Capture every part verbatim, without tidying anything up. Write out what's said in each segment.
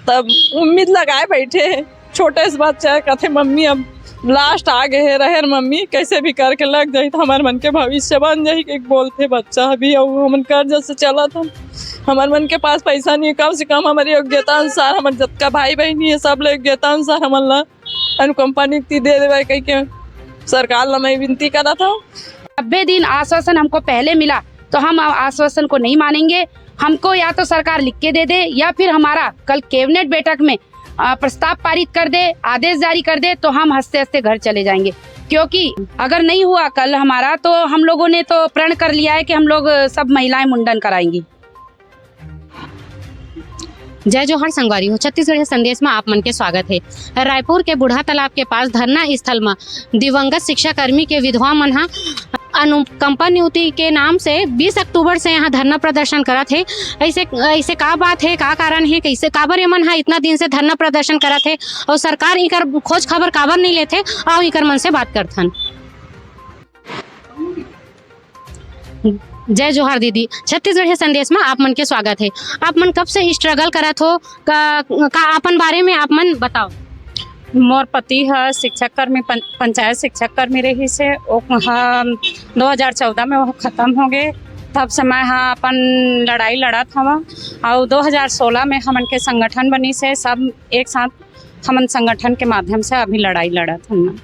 तब उम्मीद लगाए बैठे हे। छोटे से बच्चा हे, कथे, "मम्मी, अब लास्ट आ गए हे, रहेर मम्मी, कैसे भी करके लग जाही, तो हमारे मन के भविष्य बन जाही," एक बोलथे बच्चा अभी, अउ हमन कर्जा से चलत हन, हमारे मन के पास पैसा नहीं है। कम से कम हमारे योग्यता अनुसार, हमारे जतका भाई बहनी है, सब ले योग्यता अनुसार हमन ला अनुकंपा नियुक्ति दे देवे कहिके सरकार ला मैं विनती करत हूँ। नब्बे दिन आश्वासन हमको पहले मिला, तो हम आश्वासन को नहीं मानेंगे। हमको या तो सरकार लिख के दे दे, या फिर हमारा कल कैबिनेट बैठक में, अ, प्रस्ताव पारित कर दे, आदेश जारी कर दे, तो हम हंसते हंसते घर चले जाएंगे। क्योंकि अगर नहीं हुआ कल हमारा, तो हम लोगों ने तो प्रण कर लिया है कि हम लोग, अ, सब महिलाएं मुंडन कराएंगी। जय जोहार संगवारी हो, छत्तीसगढ़िया संदेश में आप मन के स्वागत है। रायपुर के बूढ़ा तालाब के पास धरना स्थल में दिवंगत शिक्षाकर्मी के विधवा मन ह अनुकंपा नियुक्ति के नाम से बीस अक्टूबर से यहाँ धरना प्रदर्शन करत हे। ऐसे, ऐसे का बात है, का कारण है, कैसे, काबर ये मन ह इतना दिन से धरना प्रदर्शन करत हे और सरकार इकर खोज खबर काबर नहीं लेथे? आओ इकर मन से बात करथन। जय जोहार दीदी, छत्तीसगढ़िया संदेश में आप मन के स्वागत है। आप मन कब से स्ट्रगल करत हो? का, का अपन बारे में आप मन बताओ। मोर पति ह शिक्षक कर्मी पं, पंचायत शिक्षक कर्मी रहिस हे। ओ ह दो हज़ार चौदह में वो खत्म हो गए। तब से मैं ह अपन लड़ाई लड़त हवं। अउ दो हज़ार सोलह में हमन के संगठन बनिस हे, सब एक साथ हमन संगठन के माध्यम से अभी लड़ाई लड़त हन।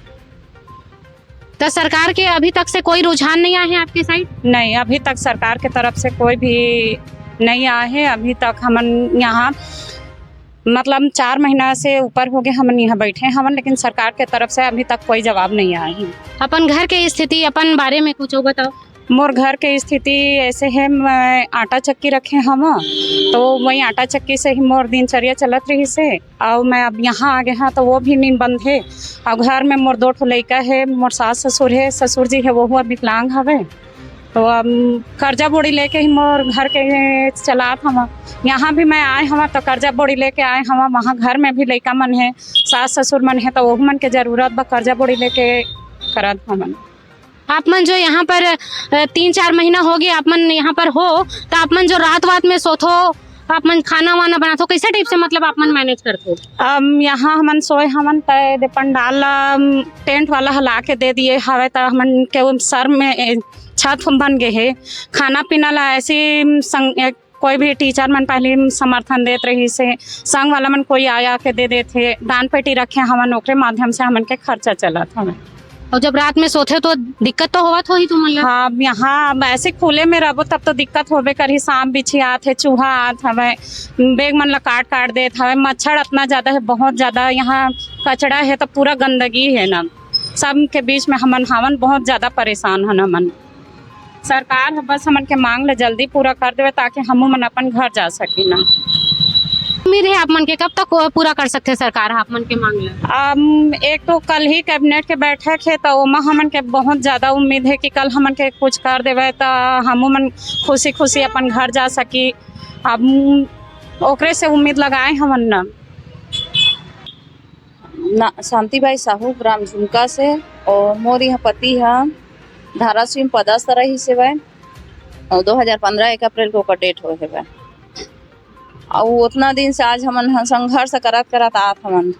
तो सरकार के अभी तक से कोई रुझान नहीं आए हैं आपके साइड? नहीं, अभी तक सरकार के तरफ से कोई भी नहीं आए हैं। अभी तक हमन यहाँ, मतलब, चार महीना से ऊपर हो गए हमन यहाँ बैठे हवन, लेकिन सरकार के तरफ से अभी तक कोई जवाब नहीं आए हैं। अपन घर के स्थिति, अपन बारे में कुछ बताओ। मोर घर के स्थिति ऐसे है, मैं आटा चक्की रखे हवं, तो वही आटा चक्की से ही मोर दिनचर्या चलत रहिस हे। अउ मैं अब यहाँ आ गए हवं, तो वो भी नींद बंद है। अउ घर में मोर दो ठो लइका है, मोर सास ससुर है, ससुर जी है, वो हुआ विकलांग हवे। तो अब कर्जा बोड़ी लेके ही मोर घर के चलात हवं। यहाँ भी मैं आए हवं, तो कर्जा बोड़ी लेके आए हवं। वहाँ घर में भी लइका मन है, सास ससुर मन है, तो वो मन के जरूरत बा, कर्जा बोड़ी लेके करत हवं। आप मन जो यहाँ पर, अ, तीन चार महीना हो गए आप मन यहाँ पर हो, तो आप मन जो रात वात में सोथो, आप मन खाना वाना बनाथो, कैसे टाइप से, मतलब, आप मन मैनेज करथो? अब यहाँ हमन सोए हवन, त दे पंडाल ला, अम, टेंट वाला हला के दे दिए हवे, त हमन के उन सर में, ए, छत बन गए है। खाना पीना ला ऐसे, अम, संग, ए, कोई भी टीचर मन पहले समर्थन देत रहिस हे, संघ वाला मन कोई आया के दे देथे, दान पेटी रखे हवन, ओकरे माध्यम से हमन के खर्चा चलत हवे। और जब रात में सोथे तो दिक्कत तो होवत होही तुमन ला? हाँ, अब यहाँ अब ऐसे खुले में रहबो तब तो दिक्कत होबे करही। सांप बिच्छी आत हे, चूहा आत हवे, बेग मन ला काट काट देत हवे, मच्छर इतना ज्यादा है, बहुत ज्यादा यहाँ कचड़ा है, तो पूरा गंदगी है ना, सब के बीच में हमन हवन, बहुत ज्यादा परेशान हन हमन। सरकार ह बस हमन के मांग ला जल्दी पूरा कर देवे, ताकि हमू मन अपन घर जा सकी ना। उम्मीद है आप मन के कब तक पूरा कर सकथे सरकार ह आप मन के मांग ला? अम, एक तो कल ही कैबिनेट के बैठक है, तो ओमा हमन के बहुत ज्यादा उम्मीद है कि कल हमन के कुछ कर देवे, तो हमू मन खुशी खुशी अपन घर जा सकी। अब ओकरे से उम्मीद लगाए हमन ना। ना, शांतिबाई साहू, ग्राम झुमका से। और मोर यहाँ पति ह धाराशिव में पदस्थ रहिस हेवय और दो हज़ार पन्द्रह एक अप्रैल को ओकर डेथ होय हेवय। अउ ओतना दिन से आज हमन ह संघर्ष करत करत आत हवन।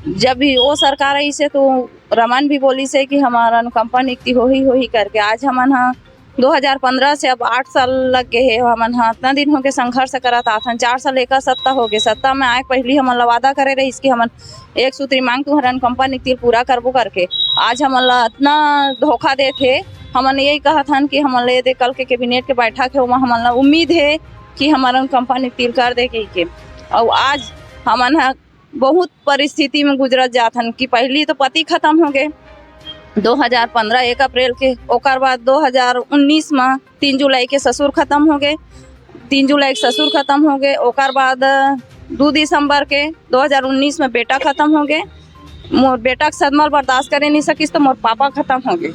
जब भी वो सरकार आइस हे तो रमन भी बोलिस हे कि हमार अनुकंपा नियुक्ति होही होही करके। आज हमन ह दो हज़ार पन्द्रह से अब आठ साल लग गए हे। हमन ह इतना दिन होके संघर्ष करत आत हन। चार साल एकर सत्ता होगे। सत्ता में आए के पहिली हमन ला वादा करे रहिस कि हमन एक सूत्री मांग तुंहर अनुकंपा नियुक्ति पूरा करबो करके। आज हमन ला इतना धोखा देत हे। हमन यही कहत हन कि हमन ला ये दे कल के कैबिनेट के बैठक हे, ओमा हमन ला उम्मीद हे कि हमर अनुकंपा नियुक्ति कर दे कहिके। अउ आज हमन ह बहुत परिस्थिति में गुजरत जात हन कि पहिली तो पति खत्म होगे दो हज़ार पन्द्रह एक अप्रैल के, ओकर बाद दो हज़ार उन्नीस में तीन जुलाई के ससुर खत्म होगे, तीन जुलाई के ससुर खत्म होगे, ओकर बाद दू दिसंबर के दो हज़ार उन्नीस में बेटा खत्म होगे। मोर बेटा के सदमा ल बर्दाश्त करे नहीं सकिस तो मोर पापा खत्म होगे।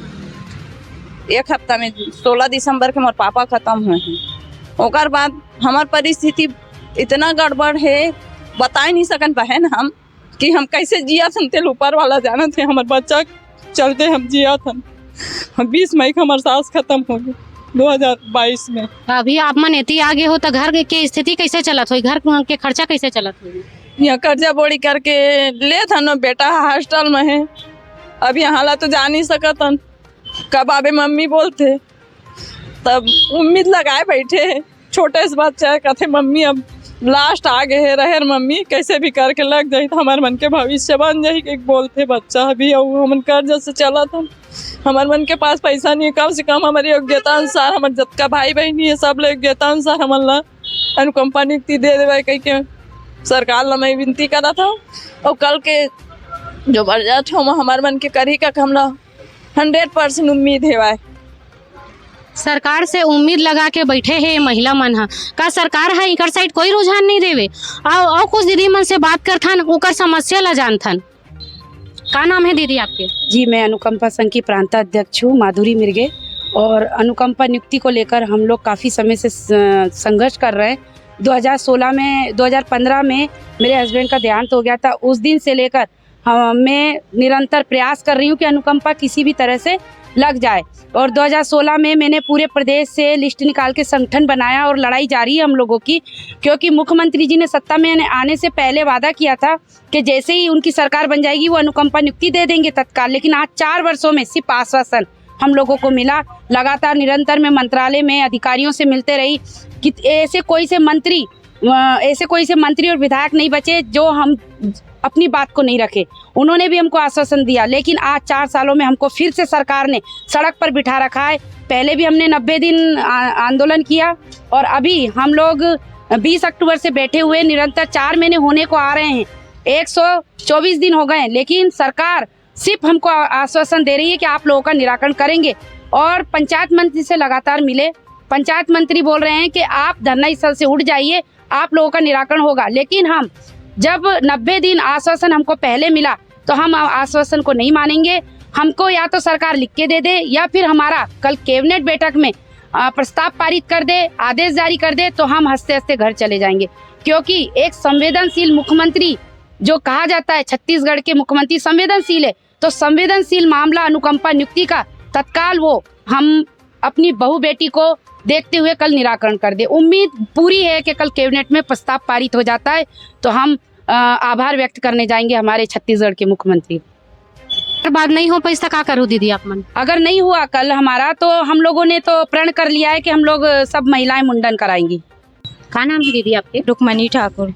एक हफ्ता में सोलह दिसंबर के मोर पापा खत्म होए हे। ओकर बाद हमर परिस्थिति इतना गड़बड़ हे, बताए नहीं सकन बहन हम कि हम कैसे जियत हन, तेल ऊपर वाला जानत हे। हमर बच्चा के चलते हम जियत हन। हम बीस मई के हमर सास खत्म होगे। दो हज़ार बाईस में। अभी आप मन एती आ गे हो, त घर के स्थिति कैसे चलत होही? घर के खर्चा कैसे चलत होही? यहाँ कर्जा बोड़ी करके लेत हन, बेटा हॉस्टल में है। अब यहाँ ला तो जा नहीं सकत हन, कब आबे मम्मी बोलथे, तब उम्मीद लगाए बैठे हैं। छोटे से बच्चा है, कहते, "मम्मी, अब लास्ट आ गए है, रहे मम्मी, कैसे भी करके लग जाही, तो हमारे मन के भविष्य बन जाही," एक बोलते बच्चा अभी, अउ हमन कर्जा से चलत हन, हमारे मन के पास पैसा नहीं है, कम से कम हमारी योग्यता अनुसार, हमारे जतका भाई बहनी है, सब ले योग्यता अनुसार हमन ला अनुकंपा नियुक्ति दे देवे कह के सरकार ला मैं विनती करत हूँ। और कल के जो बरजात हो, हमारे मन के करही का हमला हंड्रेड परसेंट उम्मीद हेवय। सरकार से उम्मीद लगा के बैठे हे महिला मन ह। का सरकार ह इकर साइड कोई रुझान नहीं देवे? आओ, आओ कुछ दीदी मन से बात करथन, ओकर समस्या ला जानथन। का नाम है दीदी आपके? जी, मैं अनुकंपा संघ की प्रांत अध्यक्ष हूँ, माधुरी मिर्गे। और अनुकंपा नियुक्ति को लेकर हम लोग काफ़ी समय से स-, संघर्ष कर रहे हैं। दो हज़ार सोलह में, दो हज़ार पन्द्रह में मेरे हस्बैंड का देहांत हो गया था। उस दिन से लेकर हमें निरंतर प्रयास कर रही हूँ कि अनुकंपा किसी भी तरह से लग जाए। और दो हज़ार सोलह में मैंने पूरे प्रदेश से लिस्ट निकाल के संगठन बनाया और लड़ाई जारी है हम लोगों की, क्योंकि मुख्यमंत्री जी ने सत्ता में आने से पहले वादा किया था कि जैसे ही उनकी सरकार बन जाएगी, वो अनुकंपा नियुक्ति दे देंगे तत्काल। लेकिन आज चार वर्षों में सिर्फ आश्वासन हम लोगों को मिला। लगातार निरंतर मैं मंत्रालय में अधिकारियों से मिलते रही कि ऐसे कोई से मंत्री, अ, ऐसे कोई से मंत्री और विधायक नहीं बचे जो हम अपनी बात को नहीं रखे। उन्होंने भी हमको आश्वासन दिया, लेकिन आज चार सालों में हमको फिर से सरकार ने सड़क पर बिठा रखा है। पहले भी हमने नब्बे दिन आ-, आंदोलन किया और अभी हम लोग बीस अक्टूबर से बैठे हुए, निरंतर चार महीने होने को आ रहे हैं, एक सौ चौबीस दिन हो गए हैं, लेकिन सरकार सिर्फ हमको आ-, आश्वासन दे रही है कि आप लोगों का निराकरण करेंगे। और पंचायत मंत्री से लगातार मिले, पंचायत मंत्री बोल रहे हैं कि आप धरना स्थल से उठ जाइए, आप लोगों का निराकरण होगा। लेकिन हम जब नब्बे दिन आश्वासन हमको पहले मिला, तो हम आ-, आश्वासन को नहीं मानेंगे। हमको या तो सरकार लिख के दे दे, या फिर हमारा कल कैबिनेट बैठक में, आ, प्रस्ताव पारित कर दे, आदेश जारी कर दे, तो हम हंसते हंसते घर चले जाएंगे। क्योंकि एक संवेदनशील मुख्यमंत्री जो कहा जाता है, छत्तीसगढ़ के मुख्यमंत्री संवेदनशील है, तो संवेदनशील मामला अनुकंपा नियुक्ति का तत्काल वो हम अपनी बहू बेटी को देखते हुए कल निराकरण कर दे। उम्मीद पूरी है कि कल कैबिनेट में प्रस्ताव पारित हो जाता है, तो हम, अ, आभार व्यक्त करने जाएंगे हमारे छत्तीसगढ़ के मुख्यमंत्री। अगर बात नहीं हो पाई, तो का करो दीदी आप मन? अगर नहीं हुआ कल हमारा, तो हम लोगों ने तो प्रण कर लिया है कि हम लोग, अ, सब महिलाएं मुंडन कराएंगी। का नाम है दीदी आपके? रुक्मणी ठाकुर।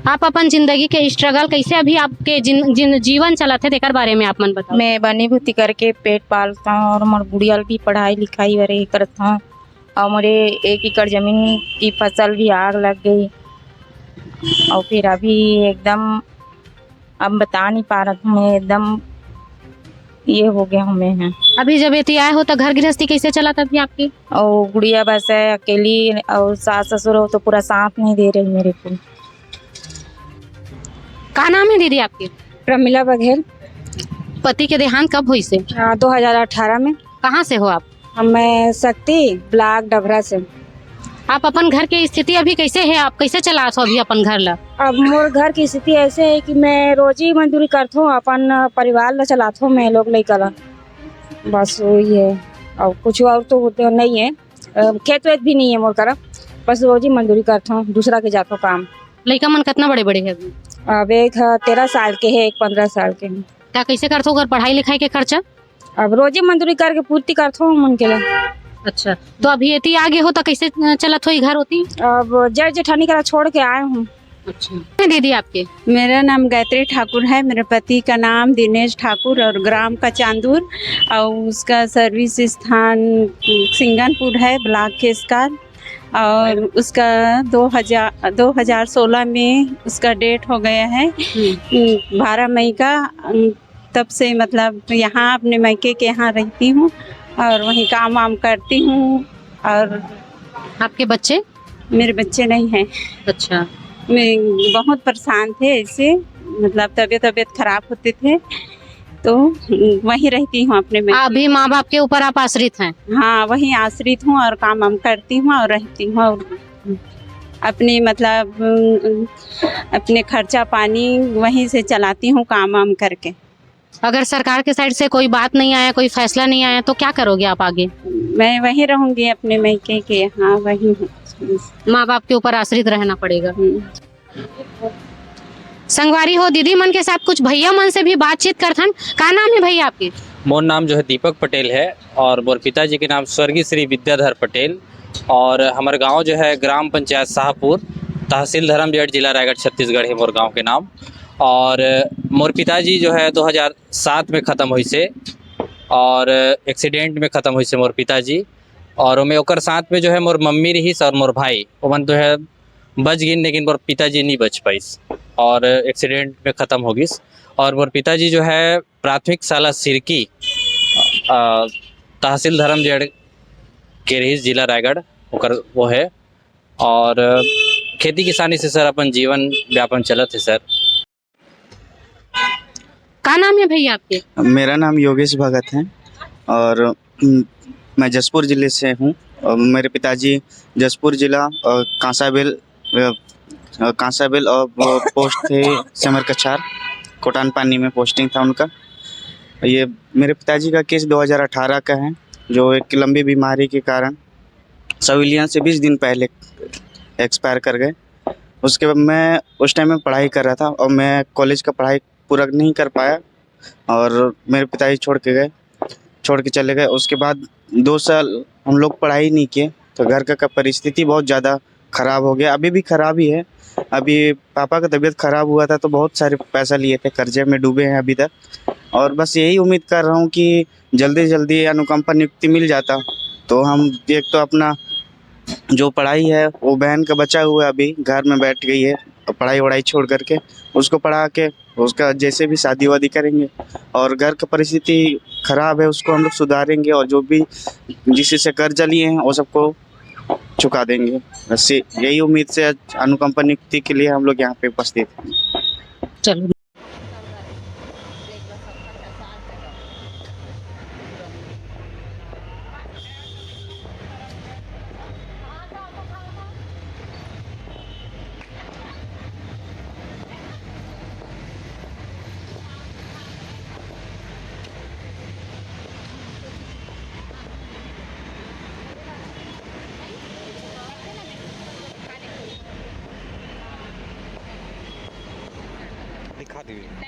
आप अपन जिंदगी के स्ट्रगल कैसे अभी आपके जिन, जिन, जीवन चलत है, तेकर बारे में आप मन बताओ। मैं बनी भूती करके पेट पालता हूँ और मोर गुड़िया ल भी पढ़ाई लिखाई बर ये करत हूँ। और मोरे एक एकड़ जमीन की फसल भी आग लग गई और फिर अभी एकदम अब बता नहीं पा रहा हूँ मैं, एकदम ये हो गया हूँ मैं। हाँ। अभी जब एती आए हो तो घर गृहस्थी कैसे चलत अभी आपकी? और गुड़िया बस है अकेली और सास ससुर हो तो पूरा साथ नहीं दे रही मेरे को। का नाम है दीदी आपके? प्रमिला बघेल। पति के देहांत कब हुई से? हाँ, दो हज़ार अठारह में। कहाँ से हो आप? हम, मैं शक्ति ब्लॉक डभरा से। आप अपन घर के स्थिति अभी कैसे है, आप कैसे चलात हो अभी अपन घर ला? अब मोर घर की स्थिति ऐसे है कि मैं रोजी मजदूरी करत हूँ, अपन परिवार ला चलात हूँ, मैं लोग लइका ला, बस वही है। और कुछ और तो नहीं है, अ, खेत वेत भी नहीं है मोर करा, बस रोजी मजदूरी करत हूँ, दूसरा के जात हूँ काम। लइका मन कितना बड़े बड़े हैं अभी? अब एक ह तेरह साल के है, एक पन्द्रह साल के है। का कैसे करत हो अगर पढ़ाई लिखाई के खर्चा? अब रोजी मजदूरी करके पूर्ति करत हो मन के लिए। अच्छा, तो अभी एती आ गे हो तो कैसे, अ, चलत हो घर होती? अब जेठ जेठानी करा छोड़ के आए हूँ। अच्छा, दीदी आपके? मेरा नाम गायत्री ठाकुर है, मेरे पति का नाम दिनेश ठाकुर और ग्राम का चांदूर और उसका सर्विस स्थान सिंगनपुर है, ब्लॉक केसकार। और उसका दो हज़ार, दो हज़ार सोलह में उसका डेथ हो गया है, हम्म। बारह मई का। तब से मतलब यहाँ अपने मायके के यहाँ रहती हूँ और वहीं काम वाम करती हूँ। और आपके बच्चे? मेरे बच्चे नहीं हैं। अच्छा। मैं बहुत परेशान थे ऐसे, मतलब तबीयत, तबीयत खराब होते थे तो वहीं रहती हूँ अपने मायके। अभी माँ बाप के ऊपर आप आश्रित हैं? हाँ, वहीं आश्रित हूँ और काम वाम करती हूँ और रहती हूँ और अपनी मतलब अपने खर्चा पानी वहीं से चलाती हूँ काम वाम करके। अगर सरकार के साइड से कोई बात नहीं आया, कोई फैसला नहीं आया, तो क्या करोगे आप आगे? मैं वहीं रहूंगी, अपने मायके के यहाँ वहीं हूँ। माँ बाप के ऊपर आश्रित रहना पड़ेगा। हम्म। संगवारी हो, दीदी मन के साथ कुछ भैया मन से भी बातचीत करथन। का नाम है भैया आपके? मोर नाम जो है दीपक पटेल है और मोर पिताजी के नाम स्वर्गीय श्री विद्याधर पटेल। और हमारे गांव जो है ग्राम पंचायत शाहपुर, तहसील धर्मजयगढ़, जिला रायगढ़, छत्तीसगढ़ है मोर गांव के नाम। और मोर पिताजी जो है दो हज़ार सात में ख़त्म होइसे और एक्सीडेंट में ख़त्म होइसे मोर पिताजी। और ओमे ओकर साथ में जो है मोर मम्मी रहीस और मोर भाई, ओमन जो है बच गिन, लेकिन मोर पिताजी नहीं बच पाइस और एक्सीडेंट में ख़त्म हो गिस। और मोर पिताजी जो है प्राथमिक शाला सिरकी, अ, तहसील धर्मजयगढ़ के रहीस, जिला रायगढ़ ओकर वो है। और खेती किसानी से सर अपन जीवन व्यापन चलत है सर। का नाम है भैया आपके? मेरा नाम योगेश भगत है और हम्म, मैं जशपुर ज़िले से हूँ। और मेरे पिताजी जशपुर ज़िला और कांसाबेल, अ, अ, कांसाबेल और वो पोस्ट थे सेमर कछार, कोटान पानी में पोस्टिंग था उनका। ये मेरे पिताजी का केस दो हज़ार अठारह का है, जो एक लंबी बीमारी के कारण सिविलियन से बीस दिन पहले एक्सपायर कर गए। उसके बाद मैं उस टाइम में पढ़ाई कर रहा था और मैं कॉलेज का पढ़ाई पूरा नहीं कर पाया और मेरे पिताजी छोड़ के गए, छोड़ के चले गए। उसके बाद दो साल हम लोग पढ़ाई नहीं किए, तो घर का, का परिस्थिति बहुत ज़्यादा ख़राब हो गया, अभी भी ख़राब ही है। अभी पापा का तबीयत ख़राब हुआ था तो बहुत सारे पैसा लिए थे, कर्जे में डूबे हैं अभी तक। और बस यही उम्मीद कर रहा हूँ कि जल्दी जल्दी अनुकंपा नियुक्ति मिल जाता, तो हम एक तो अपना जो पढ़ाई है वो बहन का बचा हुआ है, अभी घर में बैठ गई है, तो पढ़ाई वढ़ाई छोड़ करके उसको पढ़ा के उसका जैसे भी शादी वादी करेंगे। और घर का परिस्थिति ख़राब है, उसको हम लोग सुधारेंगे और जो भी जिससे कर्जा लिए हैं वो सबको चुका देंगे। बस ये- यही उम्मीद से आज अनुकंपा नियुक्ति के लिए हम लोग यहाँ पे उपस्थित हैं। चलो। दिखा दीजिए।